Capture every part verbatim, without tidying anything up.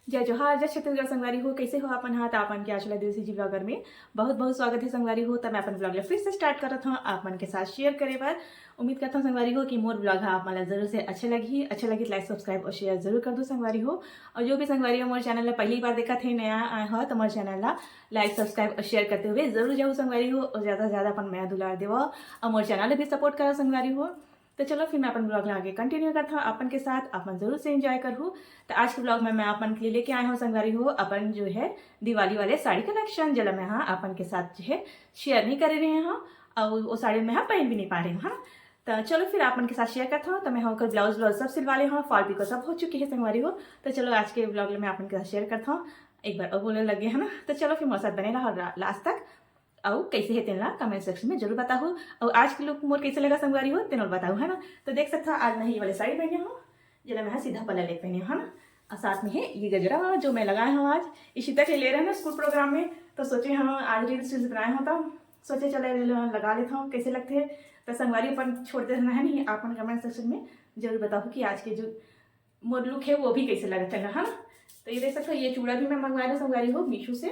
जय जोहार, जय छत्तीसगढ़ संगवारी हो। कैसे हो आप मन हा? त आप मन के आशा ला देसी जी ब्लॉगर में बहुत बहुत स्वागत है संगवारी हो। त मैं अपन ब्लॉग ला फिर से स्टार्ट करत हूँ आप मन के साथ शेयर करे बर। उम्मीद करता हूँ संगवारी हो कि मोर ब्लॉग हा आप मन ला जरूर से अच्छा लगही। अच्छा लगी लाइक, सब्सक्राइब और शेयर जरूर कर दो संगवारी हो। और जो भी संगवारी हो मोर चैनल ला पहली बार देखत है, नया आए हो, तो मोर चैनल ला लाइक, सब्सक्राइब और शेयर करते हुए जरूर जाहू संगवारी हो। और ज़्यादा से ज़्यादा अपन मया दुलार देवो और मोर चैनल ला भी सपोर्ट करो संगवारी हो। तो चलो फिर मैं अपन ब्लॉग ला आगे कंटिन्यू करता हूँ अपन के साथ, अपन जरूर से एंजॉय करहू। तो आज के ब्लॉग में मैं अपन के लिए लेके आए हूँ संगवारी हो अपन जो है दिवाली वाले साड़ी कलेक्शन, जेला मैं हाँ अपन के साथ जो है शेयर नहीं करे रहे हूँ और वो साड़ी मैं हाँ पहन भी नहीं पा रही हूँ, हाँ। तो चलो फिर आप मन के साथ शेयर करता हूँ। तो मैं हाँ ओकर ब्लाउज व्लाउज सब सिलवा ले हूँ, फॉल पिको सब हो चुकी है संगवारी हो। तो चलो आज के ब्लॉग में आप मन के साथ शेयर करता हूँ। एक बार और बोले लगे है ना, तो चलो फिर मोर साथ बने रहो ला-, लास्ट तक। अउ कैसे है तेन ला कमेंट सेक्शन में जरूर बताहू। अउ आज के लुक मोर कैसे लगा संगवारी हो तेन ला बताहू, है ना। तो देख सकता आज मैं ये वाले साड़ी पहने हूँ, जेला मैं सीधा पल्ला ले पहने हूँ, है ना। और साथ में है ये गजरा जो मैं लगाए हूँ आज, इशिता के ले रहे हैं ना स्कूल प्रोग्राम में, तो सोचे हम आज रील्स वील्स बनाए हूँ तो सोचे चले ल-, लगा लेता हूँ कैसे लगते हैं। तो संगवारी अपन छोड़ दे रहना है नहीं, आप मन कमेंट सेक्शन में जरूर बताहू कि आज के जो मोर लुक है वो भी कैसे लगता है ना, है ना। तो ये देख सकते हो ये चूड़ा भी मैं मंगवाए रहे संगवारी हो मीशो से,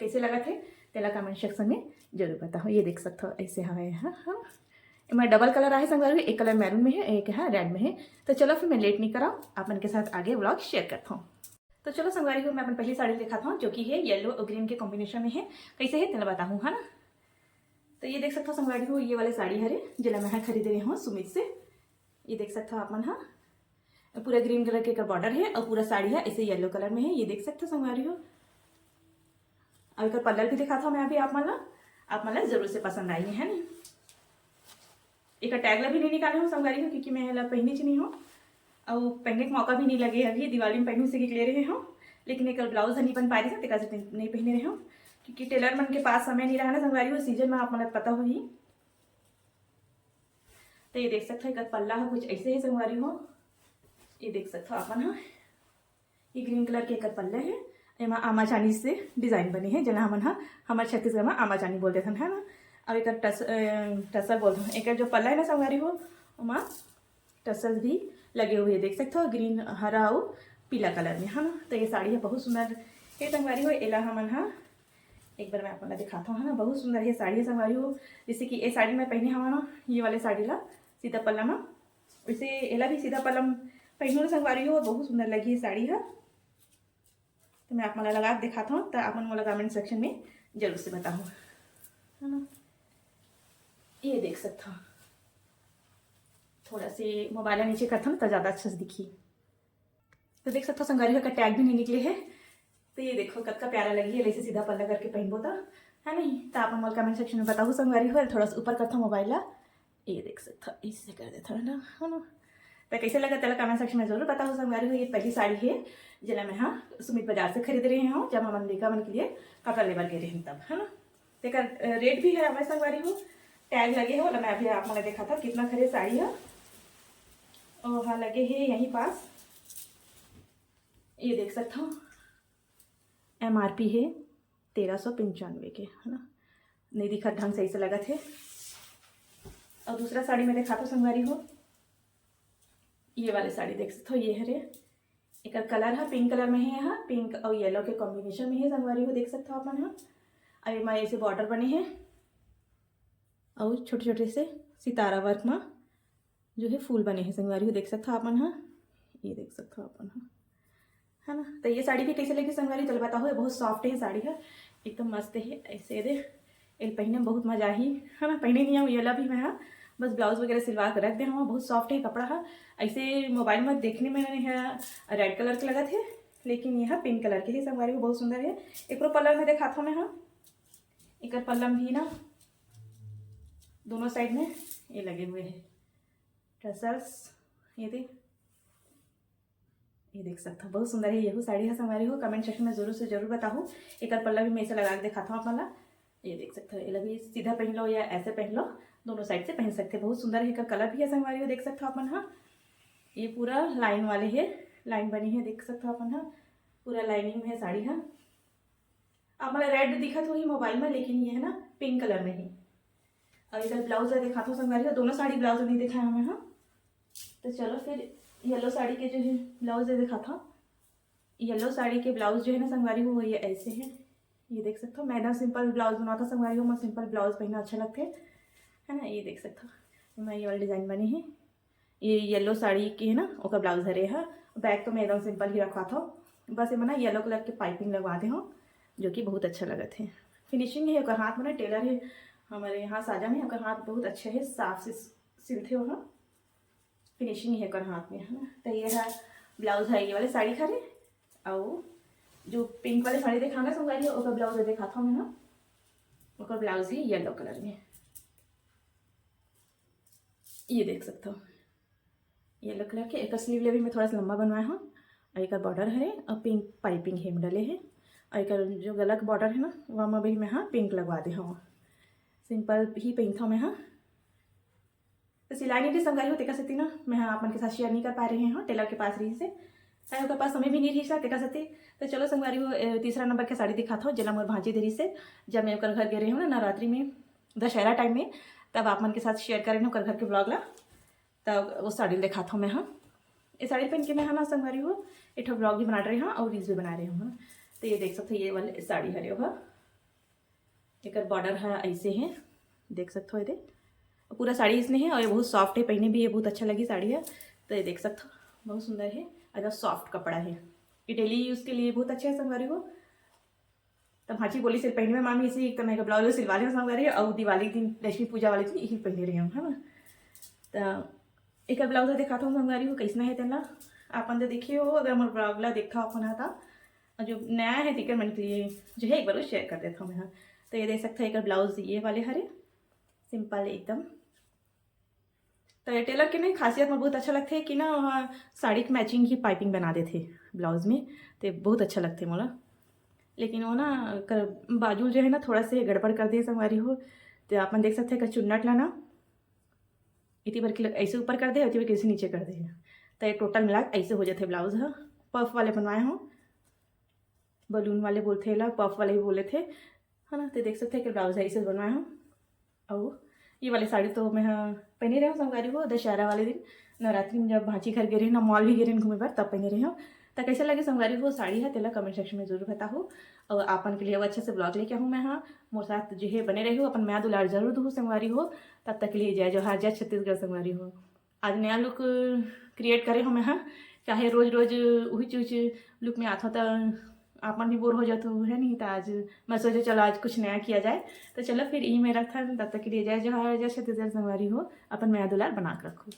कैसे लगत है तेला कमेंट सेक्शन में जरूर बताओ। ये देख सकते हो ऐसे हवे, हाँ हाँ। एमा डबल कलर आहे संगवारी, एक कलर मैरून में है, एक है रेड में है। तो चलो फिर मैं लेट नहीं कराओ, आप मन के साथ आगे व्लॉग शेयर करता हूँ। तो चलो संगवारी हो मैं अपन पहली साड़ी दिखाता हूँ जो कि है येलो और ग्रीन के कॉम्बिनेशन में है। कैसे है तेला बताहूँ, है ना। तो ये देख सकते हो संगवारी हो ये वाले साड़ी हरे जेला मैं खरीदे रहे हूँ सुमित से। ये देख सकते हो आप मन, हाँ पूरा ग्रीन कलर के एकर बॉर्डर है और पूरा साड़ी है ऐसे येलो कलर में है। ये देख सकते हो संगवारी हो। अब एकर पल्ला भी दिखाता हूँ मैं अभी आप मन ला, आप मन ला जरूर से पसंद आई है नहीं। एकर टैग ला भी नहीं निकाले हूँ संगवारी हो क्योंकि मैं एला पहनी च नहीं हूँ और पहने के मौका भी नहीं लगे। अभी दिवाली में पहनू से ले रहे हूँ, लेकिन एकर ब्लाउज नहीं बन पा रही थी, तेकर से नहीं पहने रहे हूँ क्योंकि टेलर मन के पास समय नहीं रहा ना संगवारी हो। सीजन में आप मन ला पता होही। तो ये देख सकते हो एकर पल्ला है कुछ ऐसे ही संगवारी हो। ये देख सकते हो आप मन हा, ये ग्रीन कलर के एकर पल्ला है। एमा आमा चानी से डिजाइन बने है, जेला हमन हा हमर छत्तीसगढ़ में आमा चानी बोल देथन, है ना। और एकर टस-, अ, टसर बोलथन, एकर जो पल्ला है ना संगवारी हो, ओमा टसर भी लगे हुए देख सकते हो, ग्रीन, हरा और पीला कलर में, है ना। तो ये साड़ी है बहुत सुंदर है संगवारी हो। एला हमन हा एक बार मैं आप मन ला दिखाता हूँ, है ना, बहुत सुंदर ये साड़ी है संगवारी हो। जैसे कि ये साड़ी मैं पहने हवा ना, ये वाले साड़ी ला सीधा पल्ला में, वैसे एला भी सीधा पल्ला में पहनू ना संगवारी हो, बहुत सुंदर लगी ये साड़ी है। तो मैं आप मन ला लगा के दिखाता हूँ, तो आप मन मोला कमेंट सेक्शन में जरूर से बताओ, है ना। ये देख सकता हूँ, थोड़ा से मोबाइल ला नीचे करता हूँ ना, तो ज़्यादा अच्छा से दिखी। तो देख सकते हो संगवारी हो, एकर टैग भी नहीं निकले है। तो ये देखो कतका प्यारा लगी है, ऐसे सीधा पल्ला करके पहनबो तो, है नहीं? तो आप मन मोला कमेंट सेक्शन में बताओ संगवारी हो, थोड़ा सा ऊपर करता हूँ मोबाइल ला। ये देख सकते हो, इससे कर देता हूँ ना, है ना? तो कैसे लगा तेला कमेंट सेक्शन में जरूर बताओ संगवारी हो। ये पहली साड़ी है जेला मैं हाँ सुमित बाजार से खरीद रहे हूँ, जब हमन लइका मन के लिए कपड़ा लेबर गए रहे तब, है ना। तेकर रेट भी है हमारे संगवारी हो, टैग लगे हो, मैं अभी आप मन ला दिखाता हूँ कितना खरे साड़ी है। और हाँ लगे है यहीं पास, ये देख सकता हूँ एम आर पी है तेरह सौ पंचानवे के, है ना, नहीं दिखत ढंग से ऐसे लगत है। और दूसरा साड़ी मैं दिखाता हूँ संगवारी हो, ये वाले साड़ी देख सकते हो, ये हरे, एकर कलर है पिंक कलर में है, यहाँ पिंक और येलो के कॉम्बिनेशन में है संगवारी हो, देख सकते हो आप मन हा। और एमा ऐसे बॉर्डर बने हैं और छोटे छोटे से सितारा वर्क में जो है फूल बने हैं संगवारी हो, देख सकते हो आप मन हा, ये देख सकते हो आप मन हा, है ना। तो ये साड़ी भी कैसे लगी संगवारी, चलो बताओ, ये बहुत सॉफ्ट है साड़ी है, एकदम मस्त है। ऐसे दे एल पहने में बहुत मजा आई, है ना। पहने नहीं आऊँ येला भी मैं, हाँ, बस ब्लाउज वगैरह सिलवा के रख दे हूँ, बहुत सॉफ्ट है कपड़ा है। ऐसे मोबाइल में देखने में है रेड कलर के लगत है, लेकिन यह पिंक कलर के ही संगवारी हो, बहुत सुंदर है। एकरो पल्ला में दिखाता हूँ मैं, हाँ, एकर पल्ला में भी ना दोनों साइड में ये लगे हुए हैं टसल्स, ये दे, ये देख सकता हूँ बहुत सुंदर है यहू साड़ी है संगवारी हो। कमेंट सेक्शन में जरूर से जरूर बताओ, एकर पल्ला भी मैं ऐसे लगा के दिखाता हूँ आप मन ला। ये देख सकते हो, एला भी सीधा पहन लो या ऐसे पहन लो, दोनों साइड से पहन सकते हैं। बहुत सुंदर है, एकर कलर भी है संगवारी हो, देख सकते हो आप मन हा। ये पूरा लाइन वाले है, लाइन बनी है, देख सकते हो आप मन हा, पूरा लाइनिंग में है साड़ी हा। आप मन ला रेड दिखत होही मोबाइल में, लेकिन ये है ना पिंक कलर में ही। और इधर ब्लाउज है दिखाता हूँ संगवारी हो, दोनों साड़ी ब्लाउज नहीं दिखाया हमें, हाँ। तो चलो फिर येलो साड़ी के जो है ब्लाउज है दिखाता हूँ। येलो साड़ी के ब्लाउज जो है ना संगवारी हो, ये ऐसे है। ये देख सकते हो, मैं एकदम सिंपल ब्लाउज बनाता संगवारी हो, मैं सिंपल ब्लाउज पहनना अच्छा लगते है ना। ये देख सकते हो, मैं ये वाला डिजाइन बनी है, ये येलो साड़ी की है ना, ओकर ब्लाउज हरे है। बैक तो मैं एकदम सिंपल ही रखवात हूँ, बस ये ना येलो कलर के पाइपिंग लगवा दे हूँ, जो कि बहुत अच्छा लगत है। फिनिशिंग है ओकर हाथ में ना, टेलर है हमारे यहाँ साजा में, ओकर हाथ बहुत अच्छे है, साफ से सिलते हो हम। फिनिशिंग है ओकर हाथ में, है ना। तो ये है ब्लाउज है, ये वाले साड़ी खरे, और जो पिंक वाले साड़ी दिखाना संगवारी हो, ओकर ब्लाउज दिखाता हूँ मैं, हाँ। ओकर ब्लाउज है येलो कलर में, ये देख सकते हो, येलो कलर के। एक स्लीव ले भी मैं थोड़ा सा लंबा बनवाया हूँ, और एक बॉर्डर है और पिंक पाइपिंग है में डले है, और एक जो गला के बॉर्डर है ना, वहाँ भी मैं हाँ पिंक लगवा दे हूँ। सिंपल ही पहनता हूँ मैं हाँ। तो सिलाई नहीं थी संगवारी हो, तेकर सेती ना मैं हाँ आप मन के साथ शेयर नहीं कर पा रही हूँ, टेलर के पास रही से, चाहे ओकर पास समय भी नहीं रही सा, तेकर सेती। तो चलो संगवारी हो, ए, तीसरा नंबर के साड़ी दिखाता हूँ, जेला मोर भांजी देरी से, जब मैं ओकर घर गे रही हूँ ना नवरात्रि में, दशहरा टाइम में, तब आप मन के साथ शेयर करे हूँ ओकर घर के ब्लॉग ला। तब वो साड़ी दिखाता हूँ मैं हाँ। ये साड़ी पहन के मैं हाँ ना संगवारी हो, एक ठो ब्लॉग भी बना रही हूँ और रील्स भी बना रही हूँ हाँ। तो ये देख सकते हो, ये वाले साड़ी हरे हो, एकर बॉर्डर है ऐसे है, देख सकते हो ये दे। पूरा साड़ी इसने है और ये बहुत सॉफ्ट है, पहने भी ये बहुत अच्छा लगी साड़ी है। तो ये देख सकते हो, बहुत सुंदर है, एकदम सॉफ्ट कपड़ा है। ये डेली यूज़ के लिए बहुत अच्छा है संगवारी हो। तब भांची बोली सिल पहने में मामी इसी, तो मैं ब्लाउज सिलवा रही हूँ संगवारी, और दिवाली दिन, लक्ष्मी पूजा वाले दिन यही पहने रही हूँ, है ना। तो एक ब्लाउज दिखाता हूँ संगवारी हो, कैसना है तेला। आप अंदर देखिए हो, अगर मोर ब्लॉग ला देखा अपन हा ता, और जो नया है तेकर मन के लिए जो है, एक बार शेयर कर देता हूँ मैं हाँ। तो ये देख सकते हो, एक ब्लाउज ये वाले हरे, सिंपल एकदम। तो ये टेलर के नहीं खासियत मोर बहुत अच्छा लगते है कि ना, वहाँ साड़ी के मैचिंग ही पाइपिंग बना देते ब्लाउज में, तो बहुत अच्छा लगते मोला। लेकिन वो ना कर, बाजू जो है ना, थोड़ा से गड़बड़ कर दे संगवारी हो। तो आप मन देख सकते हैं, एकर चुन्नट ला ना, इति बर के ऐसे ऊपर कर दे, इति बर के ऐसे नीचे कर दे। तो ये टोटल मिला के ऐसे हो जाते ब्लाउज ह। पफ वाले बनवाए हो, बलून वाले बोलते ला, पफ वाले भी बोले थे, है ना। तो देख सकते हैं कि ब्लाउज ऐसे बनवाए हो। और ये वाले साड़ी तो मैं हाँ पहने रहे हूँ संगवारी हो, दशहरा वाले दिन, नवरात्रि में जब भांची घर गे रहे ना, मॉल भी गे रहे घूमे बर, तब पहने रहे हूँ। तो कैसे लगे संगवारी हो साड़ी है, तेला कमेंट सेक्शन में जरूर बताओ। और आपन के लिए वो अच्छे से ब्लॉग लेके आऊँ मैं हाँ। मोर साथ जो है बने रही हो, अपन मया दुलार जरूर दू संगवारी हो। तब तक के लिए जय जोहार, जय छत्तीसगढ़ संगवारी हो। आज नया लुक क्रिएट करे हो मैं हाँ, चाहे रोज रोज उही चीज लुक में आता तो आप मन भी बोर हो जाते हो, है नहीं? तो आज मैं सोचे चलो आज कुछ नया किया जाए। तो चलो फिर यही मैं रखता हूँ, तब तक के लिए जय जोहार, जय छत्तीसगढ़ संगवारी हो, अपन मया दुलार बना के रखो।